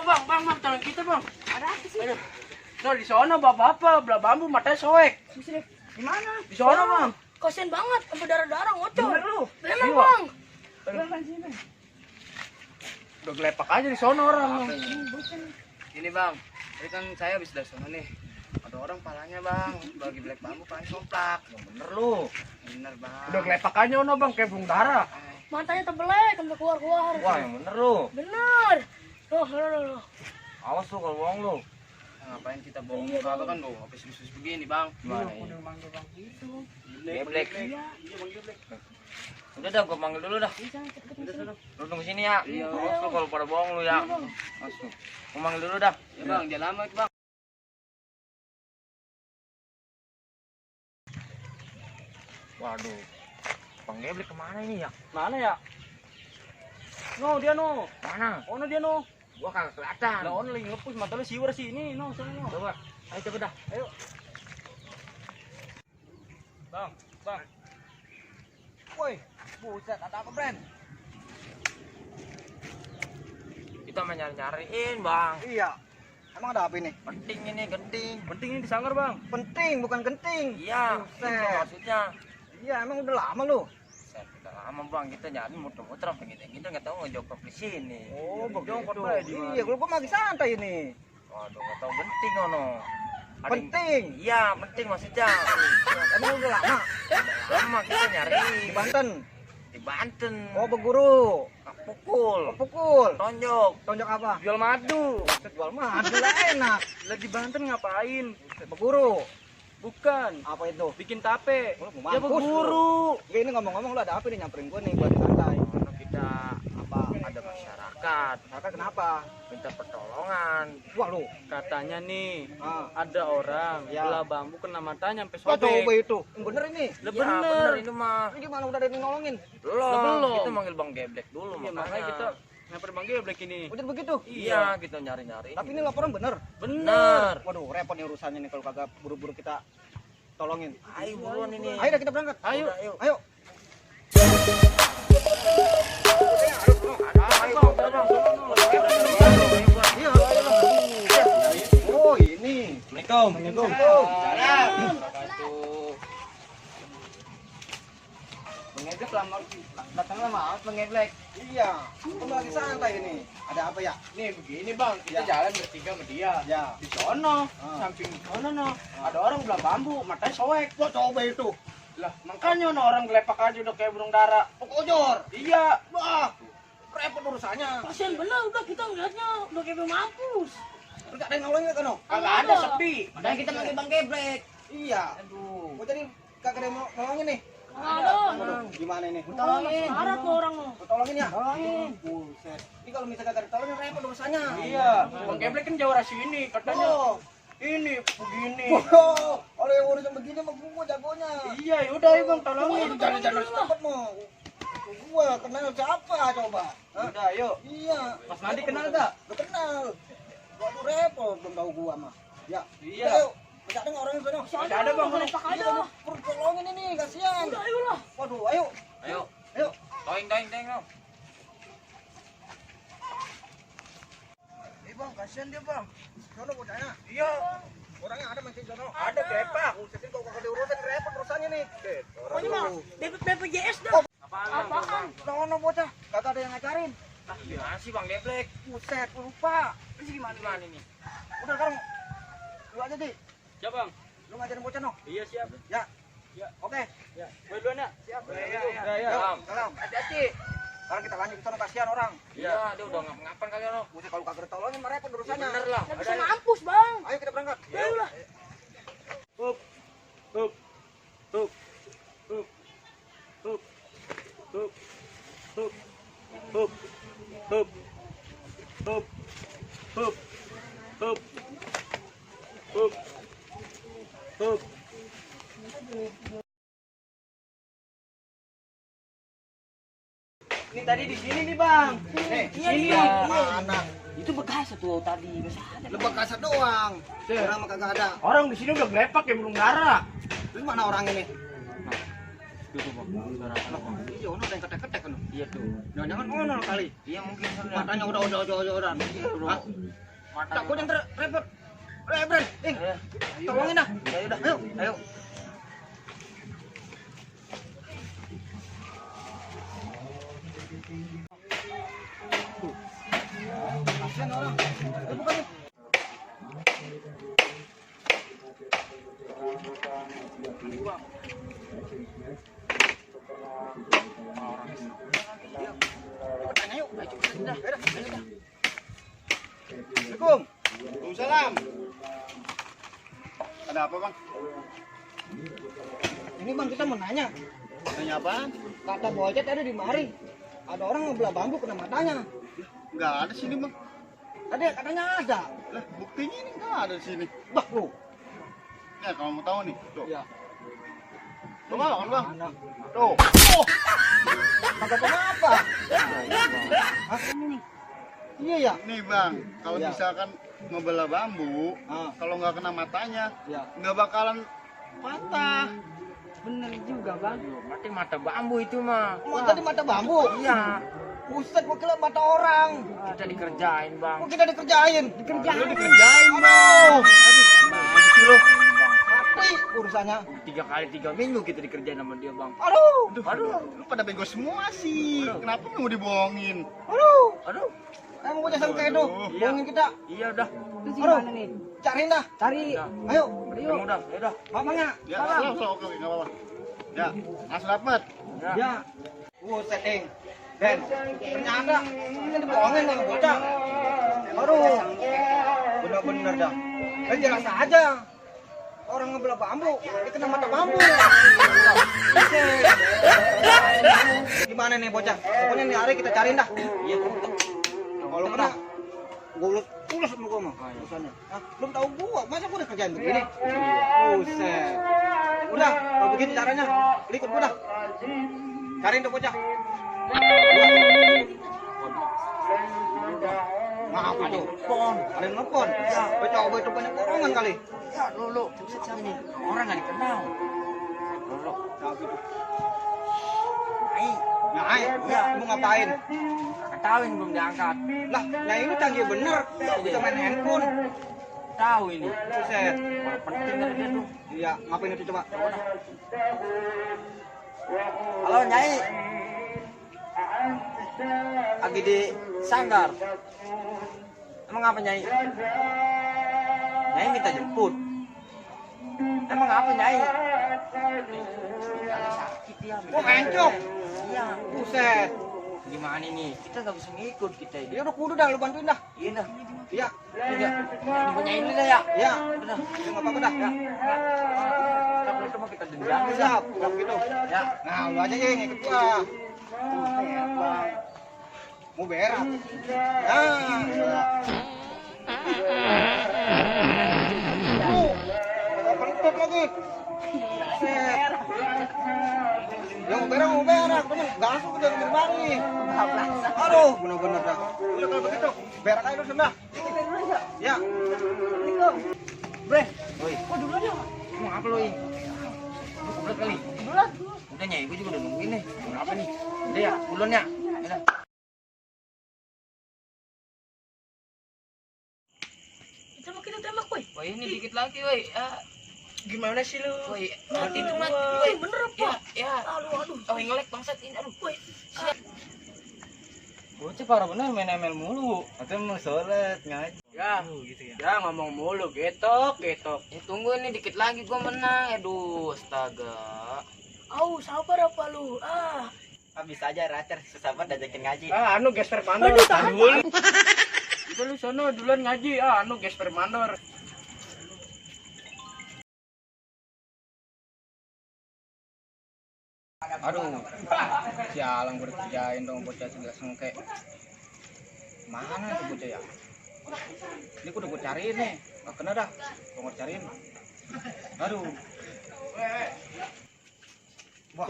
bang, tangan kita bang. Ada apa sih? Aduh. Nah di sana bapak-bapak belah bambu matanya soek. Di mana? Di sana bang. Kasian banget, sampai darah-darah ngocor. Bener lu. Memang Iya. bang. Udah gelepak aja di sana orang. Bang. Ini bang, tadi kan saya habis dari sana nih. Ada orang palanya bang, bagi black bambu paling somplak. Bener lu. Bener bang. Udah gelepak aja ono bang kayak burung dara. Matanya tebelek, sampai keluar-keluar. Wah yang bener lu. Bener. Loh. Awas lu kalau bohong lu. Ngapain kita bohong Iya, apa Bang. kan lu? Habis bisnis begini bang. Gimana Iya, ini? manggil bang gitu. Geblek. Iya. Udah dah gua panggil dulu dah. Bisa cepet nih. Lu tunggu sini ya. Iya. Awas lu kalau pada bohong lu ya. Iya, Bang. Awas lu. Gua panggil dulu dah. Ya bang, jangan lama itu bang. Waduh. Bang Geblek kemana ini ya? Mana ya? No dia no. Mana? Ono dia no. Gua kagak kelihatan. Lah ono lagi ngepus mata lu siwer sih ini no sana no. Coba. Ayo coba dah. Ayo. Bang. Woi, buset ada apa, Bren? Kita mau nyari-nyariin, Bang. Iya. Emang ada apa ini? Penting ini, genting. Penting ini disanggar bang. Penting bukan genting. Iya, Buset. itu maksudnya. Iya, emang udah lama lu. Set, udah lama, Bang. Kita nyari muter-muter sampai gitu-gitu nggak tahu ngejokok di sini. Oh, Jongkot begitu. bae di mana? Iya, gua lagi santai ini. Waduh, nggak tahu genting ono. Ada yang- Penting. Iya, penting maksudnya. Emang udah lama Lama kita nyari di Banten. di Banten. Oh, beguru. Pukul, Oh, pukul. tonjok. Tonjok apa? Jual madu. Buset, jual madu lah enak. Lah di Banten ngapain? Buset, beguru. Bukan. Apa itu? Bikin tape. Oh, Ya mampus berburu. lu. Ini ngomong-ngomong lu ada apa nih nyamperin gua nih buat santai? Ono kita Apa? ada masyarakat Kakak kenapa? minta pertolongan. Wah lu. Katanya nih Ah. ada orang Ya. belah bambu kena matanya sampai Wah, coba sobek. itu. Yang bener ini. Lah Ya, bener. itu mah. Ini gimana udah ada yang nolongin? Belum. Belum. Kita manggil Bang Geblek dulu Iya, makanya kita nyamper Bang Geblek ini. Udah begitu. Iya, kita nyari-nyari. Tapi ini laporan bener. bener. Waduh, repot nih urusannya nih kalau kagak buru-buru kita tolongin. Ayo buruan ini. Ayo dah kita berangkat. Ayo. Udah, ayo. Ayo. Iya. Oh, ini. Assalamualaikum. Bang Geblek lama datang lama amat Bang Geblek. Iya. Kamu lagi santai ini. Ada apa ya? Nih begini Bang, kita Ya. jalan bertiga sama dia. Ya. Di sono, Ah. samping sono no, ada orang belah bambu, matanya soek. Wah, coba itu. Lah, makanya no orang gelepak aja udah kayak burung dara. Pokojor. Iya. Wah. Repot urusannya. Kasian bener, udah kita ngeliatnya udah kayak mampus. Enggak ada yang nolongin kan, no? Kagak ada sepi. Padahal kita manggil Bang Geblek. Iya. Aduh. Oh, jadi kagak ada yang nolongin nih. Nggak ada. Waduh, gimana ini? Tolongin. Syarat lo orang lo. Gua tolongin ya? Tolongin. Buset. Ini kalau misalnya kagak ditolongin repot urusannya. Iya, Bang Geblek kan jawara sini, katanya Oh. ini begini. Oh, kalau yang urusan begini mah gua jagonya. Iya, yaudah ayo Bang tolongin. Jangan cepet mau. Gua kenal siapa coba? Hah? Udah, ayo. Iya. Mas Nadi kenal gak? Gua kenal. Waduh repot belum tahu gua mah. Ya. Iya. Ayo. Masih ada nggak orang yang sana? Masih ada, Bang. Lepak aja. Perlu tolongin ini, kasihan. Udah ayo lah. Waduh, ayo. Ayo. Ayo. Toing dong. Bang, kasihan dia, Bang. Sono bocahnya. Iya, Orangnya ada masih sono. ada gelepak. Buset, ini kalau kagak diurusin repot urusannya nih. Pokoknya mah BPJS dah. Apaan? Sono bocah, kagak ada yang ngajarin. Ah, gimana sih Bang Geblek? Buset, lupa. Ini gimana ini? Udah sekarang lu aja, Di. Ya bang. Lu ngajarin bocah, no. Iya siap. Ya. Ya. Oke. Ya. Gue duluan ya. Siap. Iya. Salam. Salam. Hati-hati. Sekarang kita lanjut ke sana, kasihan orang. Iya, dia udah ngapa-ngapain kalian lo. Buset, kalau kagak ditolongin mah repot urusannya. Bener lah. Nggak bisa mampus bang. Ayo kita berangkat. Ayo lah. Hup. Hup. Hup. Hup. Hup. Hup. Hup. Hup. Hup. Hup. Hup. Hup. Hup. Hup. Ini tadi di sini nih Bang. Nih, Iya, Ini iya. mana? Itu bekas tuh tadi, masih ada. Lu kasar doang. Tuh. Orang mah kagak ada. Orang di sini udah gelepak ya burung dara. Lu mana orang ini? Tuh bang, suara apa bang? Iya, ono ada yang ketek-ketek ono. Iya tuh. Jangan ono kali. Iya mungkin soalnya. Matanya udah. Hah? Matanya. Takut yang terrepot. Bren, Ayo. tolongin dah. Ayo dah. Ayo. Kasihan orang. Ayo buka nih. Cepetan, ayo. Ayo, cepetan dah. Ayo dah. Assalamualaikum. Waalaikumsalam. Ada apa bang? Ini bang, kita mau nanya. Nanya apa? Kata Bocet ada di mari. Ada orang ngebelah bambu kena matanya. Nggak ada sini bang. Tadi katanya ada. Lah buktinya ini nggak ada di sini. Bah, bro. Ya kalau mau tahu nih, tuh. Ya. Tuh bang, bang. Mana? Tuh. Kagak kenapa? Hah? Iya ya. Nih bang, kalau Ya. misalkan ngebelah bambu, Ah, kalau nggak kena matanya, ya. nggak bakalan patah. Bener juga bang. Mati mata bambu itu mah. Oh, tadi mata bambu. Iya. Buset, gua kira mata orang. Kita dikerjain bang. Kok kita dikerjain? Lu dikerjain bang. Mana sih lo? Mati urusannya. 3 kali 3 minggu kita dikerjain sama dia bang. Aduh. Aduh, lu pada bego semua sih. Kenapa mau dibohongin? Aduh. Aduh. Emang bocah sangka itu. Iya. Bohongin kita. Iya udah. Aduh. Cariin dah. Cari. Udah. Ayo. Ketemu dah. Ya udah. Mamanya. Ya, selalu oke, nggak apa-apa. Ya, langsung dapet. Ya. Ya. Buset, Ding. Dan ternyata ini dibohongin sama bocah. Aduh. Bener-bener dah. Jelas aja. Orang ngebelah bambu, dia kena mata bambu. Gimana nih bocah? Pokoknya nih hari kita cariin dah. Iya. Kalau kena, gue ulus sama gue mah urusannya. Hah? Belum tahu gua, masa gua udah kerjaan begini? Buset. Udah, kalau begini caranya, ikut gua dah. Cariin tuh bocah. Maaf tuh. Ada yang nelfon. Ya, coba itu banyak borongan kali. Ya lu. Ini orang nggak dikenal. Lu. Siapa itu? Nyai. Nyai, ya, mau ngapain? Ketahuin belum diangkat. Lah, nyai lu canggih bener. Bisa main handphone. Tahu ini. Buset. Orang penting dari dia tuh. Iya, ngapain itu coba? Halo Nyai. Lagi di Sanggar. Emang apa Nyai? Nyai minta jemput. Emang apa Nyai? Sakit ya. Oh, encok. Iya. Buset. Gimana nih? Kita nggak bisa ngikut kita ini. Ya udah kudu dah, lu bantuin dah. Iya dah. Iya. Iya. Dipunyain ini dah ya. Iya. Udah dah. Ya enggak apa-apa dah. Ya. Tapi itu mah kita dendam. Siap, siap gitu. Ya. Nah, lu aja yang ikut gua. Mau berak. Nah. Kentut lagi. Set. Yang mau berak, temen. Ganggu udah kembali. Aduh, bener-bener dah. Udah kalau begitu, berak aja dulu sebelah. Ya. Bre. Woi. Oh duluan ya. Mau apa lo ini? Lu kebelet kali. Duluan. Udah Nyai, gue juga udah nungguin nih. Mau apa nih? Udah ya, duluan ya. Udah. Kita tembak, woi. Woi ini dikit lagi, woi. Gimana sih lu? Woi, mati itu mati. Woi, bener apa? Ya. Aduh. Oh, ngelek bangsat ini. Aduh. Woi. Bocah parah bener main ML mulu. Atau mau sholat ngaji. Ya, gitu ya. Ya ngomong mulu, getok. Ya tunggu ini dikit lagi gua menang. Aduh, astaga. Au, sabar apa lu? Habis aja racer sesabar dajakin ngaji. Anu gesper mandor. Aduh. Itu lu sono duluan ngaji. Anu gesper mandor. Aduh, sialan gue dikerjain dong bocah segala sengke. Mana tuh bocah ya? Ini udah gue cariin nih, gak kena dah. Gue cariin. Aduh. Wah,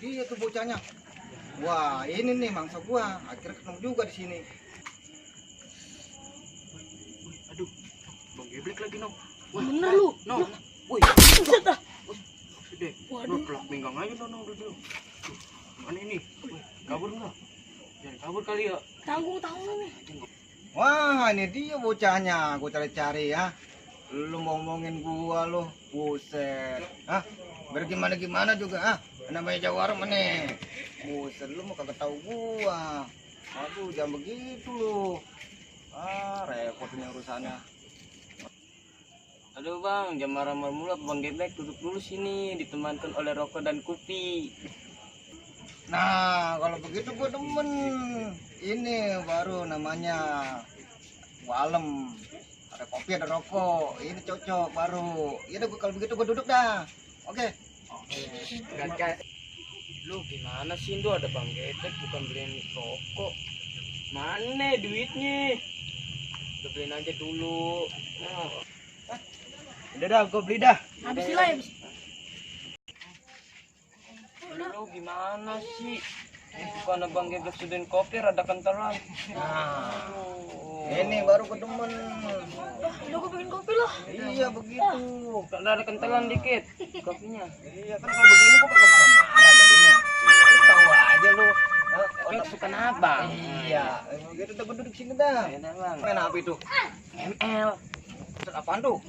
dia tuh bocahnya. Wah, ini nih mangsa gua. Akhirnya ketemu juga di sini. Aduh. Bang geblek lagi, no. Bener lu. No. Woi. Buset dah. Udah deh. Lu pelak pinggang aja udah tuh. Mana ini? Wih, kabur enggak? Jangan kabur kali ya. Tanggung nih. Wah, ini dia bocahnya. Gua cari-cari ya. Lu ngomongin gua lu. Buset. Hah? Gimana juga ah? Namanya jawara mana? Buset, lu mau kagak tahu gua. Aduh, jangan begitu lu. Repot ini urusannya. Aduh bang, jam marah-marah mulu. Bang Geblek duduk dulu sini, ditemankan oleh rokok dan kopi. Nah, kalau begitu gua demen. Ini baru namanya walem. Ada kopi, ada rokok. Ini cocok baru. Ya udah, kalau begitu gua duduk dah. Oke. Gak. Lu gimana sih, Indo? Ada Bang Geblek bukan beliin rokok. Mana duitnya? Udah beliin aja dulu. Nah. Udah dah, gua beli dah. Habis lah ya. Lu gimana sih? Bukan Bang Geblek sudahin kopi rada kentalan. Nah, ini baru gua demen. Udah gue pengen kopi lah. Iya begitu. Rada kentalan dikit kopinya. Iya kan kalau begini gua kagak marah-marah jadinya. Tahu aja lu. Otak suka abang. Iya, begitu udah gua duduk sini dah. Enak bang. Main apa itu? ML. Terus apaan tuh?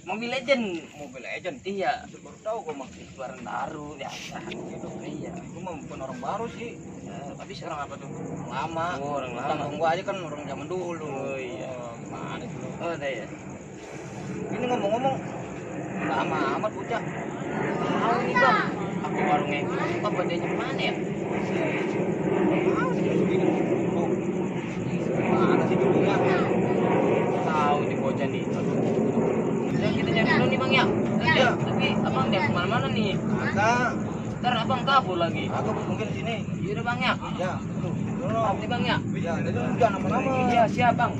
Mobile Legend. Mobile Legend. Iya. Baru tahu gua mah. Keluaran baru biasa gitu. Iya. Gua mah bukan orang baru sih. Tapi sekarang apa tuh? Lama. Oh, orang lama. Tanggung gua aja kan orang zaman dulu. Oh iya. Gimana sih lu? Oh ada ya. Ini ngomong-ngomong lama amat bocah. Tahu nih bang. Aku warungnya apa dia mana ya? Mana sih dulunya? Tahu nih bocah nih. Ya kita nyari dulu nih bang ya. Iya. Tapi abang dia kemana-mana nih. Kagak. Ntar abang kabur lagi. Aku mungkin di sini. Yaudah bang ya. Ya, tuh. Maaf nih bang ya. Ya, itu jangan lama-lama. Iya siap bang.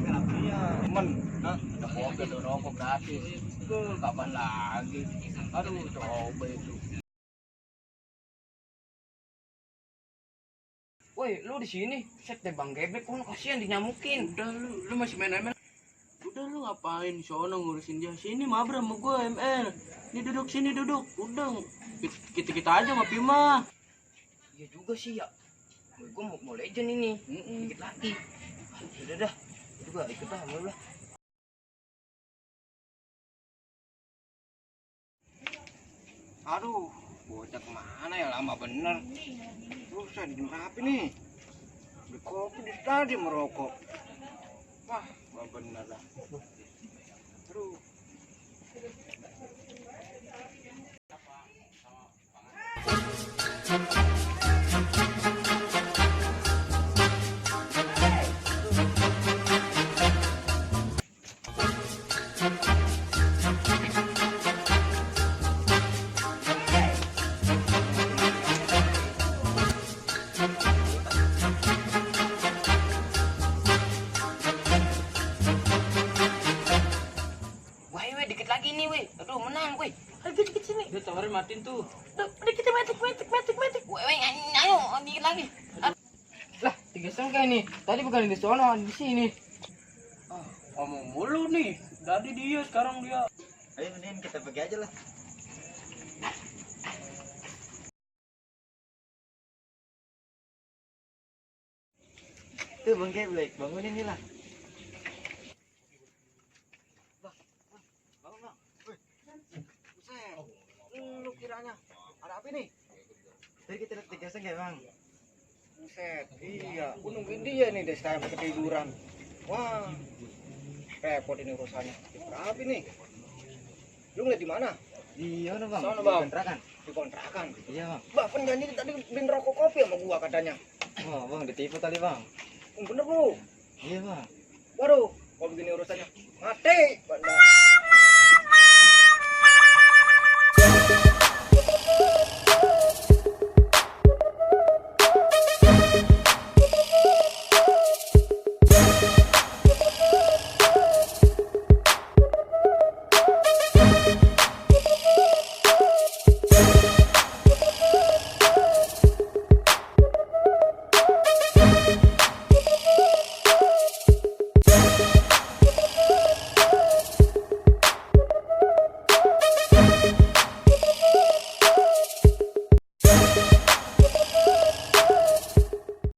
Iya, temen. Hah? Udah kopi udah rokok gratis. Kapan lagi? Aduh coba itu. Woi, lu di sini? Set deh Bang Geblek, lu kasihan dinyamukin. Udah lu masih main ML. Udah lu ngapain di sono ngurusin dia? Sini mabar sama gua ML. Ini duduk sini duduk. Udah kita aja ngopi mah. Iya juga sih ya. Gua mau legend ini. Dikit lagi. Udah dah. Itu gua ikut dah sama lu lah. Aduh, bocah kemana ya, lama bener. Buset, jam berapa nih? Beli kopi di tadi merokok. Wah, gak bener dah. Aduh. Wah, dikit lagi nih, weh. Aduh, menang, weh. Ayo dikit sini. Udah tawarin matiin tuh. Dikit metik. Weh, ayo, dikit lagi. Lah, 3,5 nih. Tadi bukan di sono, di sini. Ngomong mulu nih. Tadi dia, sekarang dia. Ayo mending kita pergi aja lah. Tuh Bang Geblek, bangunin nih lah. Bangun bang. Buset, lu kiranya ada apa nih? Tadi kita lihat 3,5 bang. Buset, iya, gua nungguin dia nih dari sekarang sampai ketiduran. Wah, repot ini urusannya. Berapa nih? Lu ngeliat di mana? Di mana bang? Sono, Di Bang. kontrakan. Di kontrakan. Iya bang. Bahkan janji tadi beliin rokok kopi sama gua katanya. Wah bang, ditipu kali bang. Bener lu. Iya bang. Waduh, kalau begini urusannya mati. Banda.